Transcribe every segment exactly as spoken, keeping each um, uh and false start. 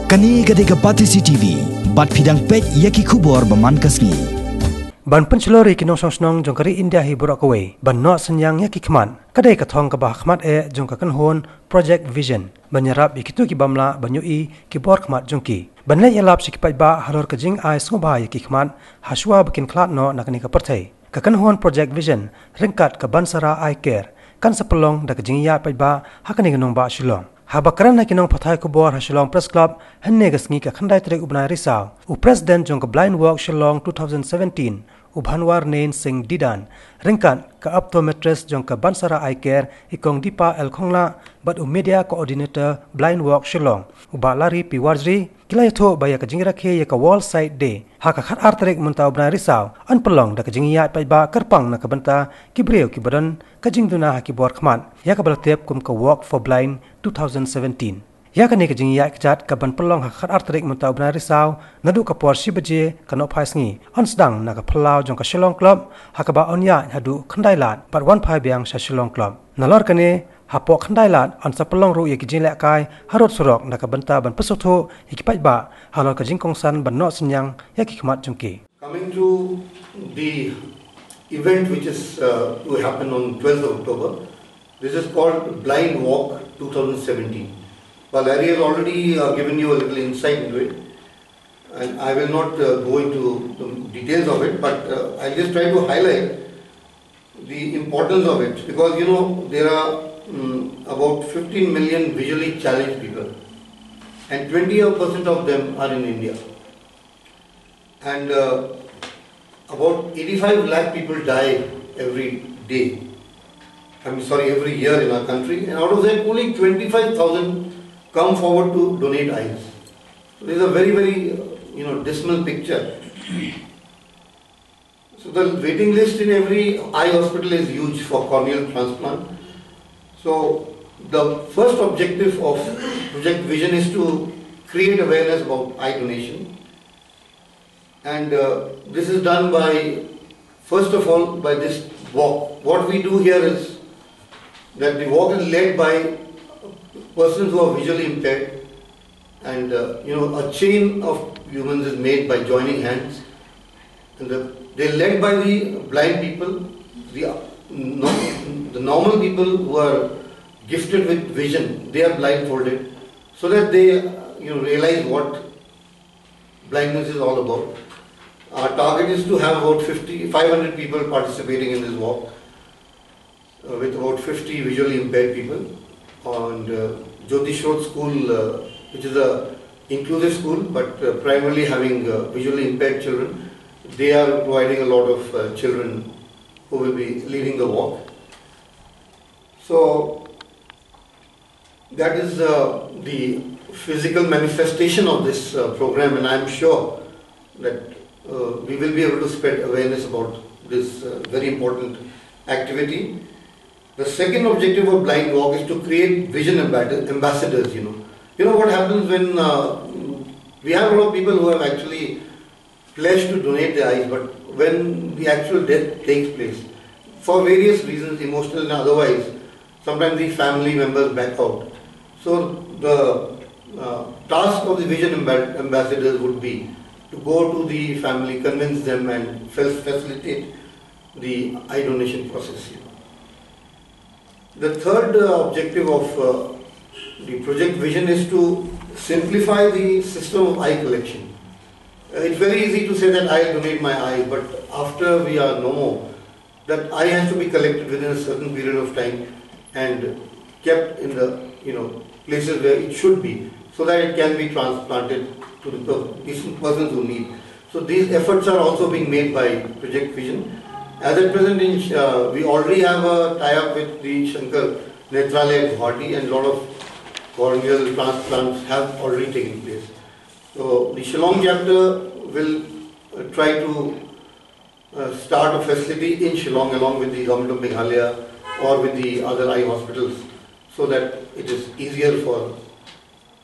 Kane ka dei ka Batesi T V, bad phi dang peit ïa ki khubor ba man ka sngi. Ban pynshlur ïa ki nongshong shnong jong ka ri India hi baroh kawei ban noh synñiang ïa ki khmat, ka dei ka thong kaba ha khmat eh jong ka kynhun Project Vision ban ïarap ïa kito ki bym lah ban ïohi ki bor khmat jong ki. Ban leit ïalap sha ki paidbah halor ka jingai sngewbha ïa ki khmat ha shuwa ba kin khlad noh na kane ka pyrthei, ka kynhun Project Vision ryngkat ka Bansara Eye Care kan sa pynlong da ka jingïaid paidbah ha kane ka nongbah Shillong. Haba kren ha ki nongpathai khubor ha Shillong Press Club hynne ka sngi, ka khyndai tarik u bnai Risaw, u President jong ka Blind Walk Shillong two thousand seventeen, u Bhanwarnain Singh Didan, ryngkat ka optometrist jong ka Bansara Eye Care, i Kong Deepa L Khonglah, bad u Media Coordinator Blind Walk Shillong, u Bah Larry P Warjri, ki la ïathuh ba ïa ka jingrakhe ïa ka World Sight Day ha ka khatar tarik mynta u bnai Risaw yn pynlong da ka jingïaid paidbah kyrpang na ka bynta ki briew kiba don ka jingduna ha ki bor khmat, ïa kaba la tip kum ka Walk for Blind two thousand seventeen. Ïa kane ka jingïaid kjat kaban pynlong ha ka khatar tarik mynta u bnai Risaw, naduh ka por shi baje ka nohphai sngi, yn sdang na ka phyllaw jong ka Shillong Club, ha kaba yn ïaid haduh khyndai lad bad wan phai biang sha Shillong Club. Nalor kane, hapoh khyndai lad yn sa pynlong ruh ïa ki jinglehkai harud surok na ka bynta ban pynsngewthuh ïa ki paidbah halor ka jingkongsan ban noh synñiang ïa ki khmat jong ki. Coming to the event which is uh, to happen on twelfth of October, this is called Blind Walk two thousand seventeen. Well, Larry has already uh, given you a little insight into it, and I will not uh, go into the details of it, but uh, I'll just try to highlight the importance of it, because you know there are um, about fifteen million visually challenged people, and twenty percent of them are in India. And uh, about eighty-five lakh people die every day. I mean, sorry, every year in our country. And out of that, only twenty-five thousand come forward to donate eyes. So this is a very, very, uh, you know, dismal picture. So the waiting list in every eye hospital is huge for corneal transplant. So the first objective of Project Vision is to create awareness about eye donation. And uh, this is done by, first of all, by this walk. What we do here is that the walk is led by persons who are visually impaired, and uh, you know, a chain of humans is made by joining hands. And the, they're led by the blind people, the, uh, no, the normal people who are gifted with vision, they are blindfolded, so that they uh, you know, realize what blindness is all about. Our target is to have about fifty, five hundred people participating in this walk, uh, with about fifty visually impaired people. And uh, Jyoti Shrot School, uh, which is a inclusive school, but uh, primarily having uh, visually impaired children, they are providing a lot of uh, children who will be leading the walk. So that is uh, the physical manifestation of this uh, program, and I am sure that uh, we will be able to spread awareness about this uh, very important activity. The second objective of Blind Walk is to create vision ambassadors. You know, you know what happens when uh, we have a lot of people who have actually pledged to donate their eyes, but when the actual death takes place, for various reasons, emotional and otherwise, sometimes the family members back out. So the uh, task of the vision ambassadors would be to go to the family, convince them, and facilitate the eye donation process. The third uh, objective of uh, the project vision is to simplify the system of eye collection. Uh, it's very easy to say that I'll donate my eye, but after we are no more, that eye has to be collected within a certain period of time and kept in the, you know, places where it should be, so that it can be transplanted to the per- decent persons who need. So these efforts are also being made by Project Vision. As at present, in, uh, we already have a tie-up with the Shankar Netralaya Guwahati, and a lot of corneal transplants have already taken place. So the Shillong chapter will uh, try to uh, start a facility in Shillong along with the government of Meghalaya or with the other eye hospitals, so that it is easier for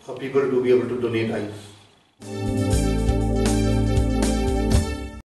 uh, people to be able to donate eyes.